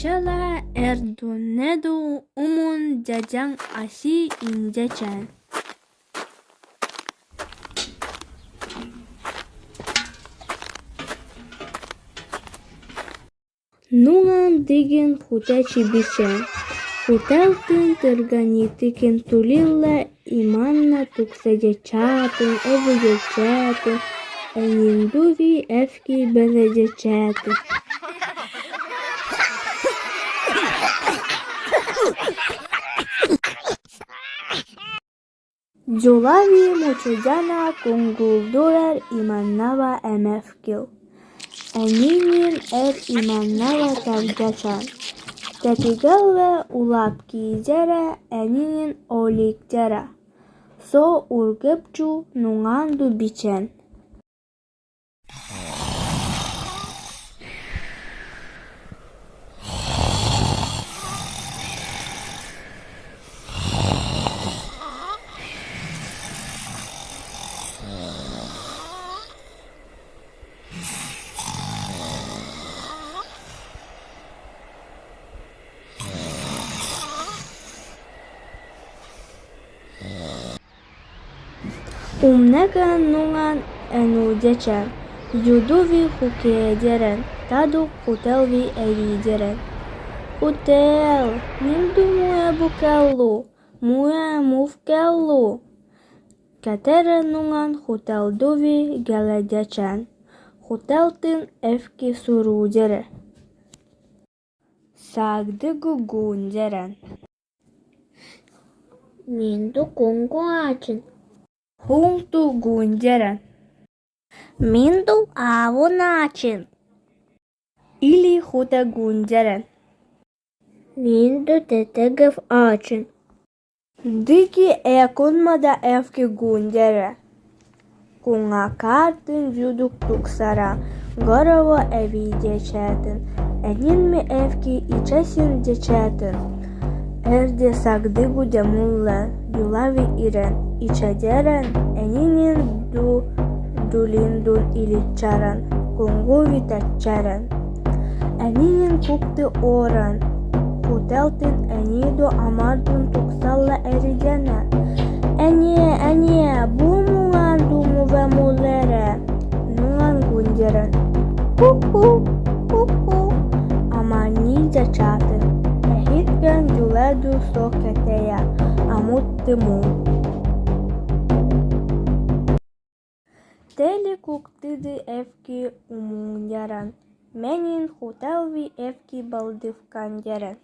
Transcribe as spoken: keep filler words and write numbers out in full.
Чала эр дунеду умун дядян аси индячан. Нуан дигин хута чибичан. Хотелтын тырганитикин тулила иманна туксадячатн, эвидячатн, энин дуви эвки бередячатн. Дзолави мучудяна кунгул дурар иманнава эмевкил. Энинин эр иманнава тавдячан. Тетигелле улабки дере, энинин олик дере. Со ургепчу нуанду бичен. Умнекан нуан энудячан, ю дуви хукедерен, тадук хотелви эвидерен. Хотел, нин ду муе букеллу, муе мувкеллу. Кетерен нуан хотел дуви геледячан. Хотелтын эвки сурудере. Сагдиго гундерен. Нин ду кунгу ачин. Хунту гундерен. Мин ду авун ачин. Или хута гундерен. Мин ду тетегев ачин. Дики экунмада эвки гундере. Кунга картын юдук туксара, горово эвидячатн. Энин ми эвки ичасин дячатн. Эрде сагдиго дямулла, юлави ирен, ичадерен, энинин ду дулиндун иличаран, кунгуви татчаран. Энинин кукты оран, хотелтын эниду амардун туксалла эридена. Эне, эне, бу муанду муве мулере. Нуан гундерен. Ку-ку, ку-ку. Ама ни дячатн. Эхидкен юледу со кетея, амуд тымун. Тели куктыды эвки умундерен. Менин хотелви эвки балдивкандерен.